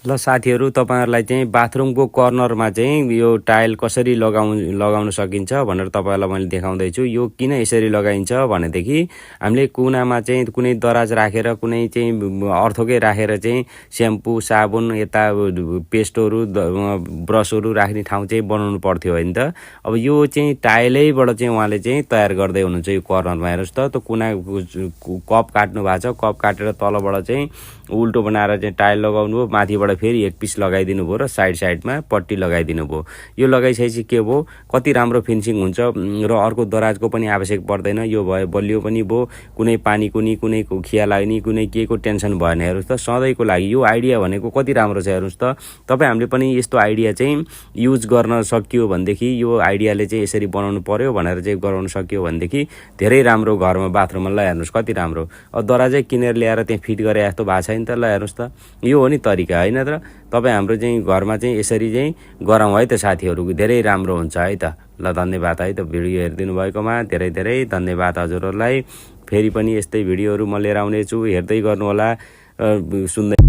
ल साथीहरु तपाईहरुलाई चाहिँ बाथरुमको कर्नरमा चाहिँ यो टाइल कसरी लगाउन सकिन्छ भनेर तपाईहरुलाई मैले देखाउँदै छु। यो किन यसरी लगाइन्छ भनेदेखि हामीले कुनामा चाहिँ कुनै दराज राखेर कुनै चाहिँ अर्थोकै राखेर चाहिँ स्याम्पू साबुन यता पेस्टहरु ब्रशहरु राख्ने ठाउँ चाहिँ बनाउनु पर्थ्यो हैन त। अब यो चाहिँ टाइलैबाट चाहिँ उहाँले चाहिँ तयार गर्दै हुनुहुन्छ। यो कर्नरमा हेर्नुस् त कुना कप काट्नु भएको छ, कप काटेर तलबाट चाहिँ उल्टो बनाएर चाहिँ टाइल लगाउनु हो, माथिबाट फेरि एक पिस लगाइदिनु भयो र साइडमा पट्टी लगाइदिनु भयो। यो लगाइसकेपछि के भयो, कति राम्रो फिनिशिङ हुन्छ र अर्को दराजको पनि आवश्यक पर्दैन। यो भयो बलियो पनि भयो, कुनै पानी कुनै खिया लाग्ने कुनै केको टेन्सन भएन। हेर्नुस् त सधैँको लागि यो आइडिया भनेको कति राम्रो छ। हेर्नुस् त तपाई हामीले पनि यस्तो आइडिया चाहिँ युज गर्न सकियो भनेदेखि, यो आइडियाले चाहिँ यसरी बनाउनु पर्यो भनेर चाहिँ गराउन सकियो भनेदेखि धेरै राम्रो घरमा बाथरुममा। ल हेर्नुस् कति राम्रो। अब दराजै किनेर ल्याएर त्यहाँ फिट गरे जस्तो भएको छैन त। ल हेर्नुस् त यो हो नि तरिका हैन त। तपाई हाम्रो चाहिँ घरमा चाहिँ यसरी चाहिँ गरौँ है त साथीहरु, धेरै राम्रो हुन्छ है त। ल धन्यवाद है त भिडियो हेरिदिनु भएकोमा धेरै धन्यवाद हजुरहरुलाई। फेरि पनि यस्तै भिडियोहरु म लिएर आउने छु, हेर्दै गर्नु होला, सुन्दै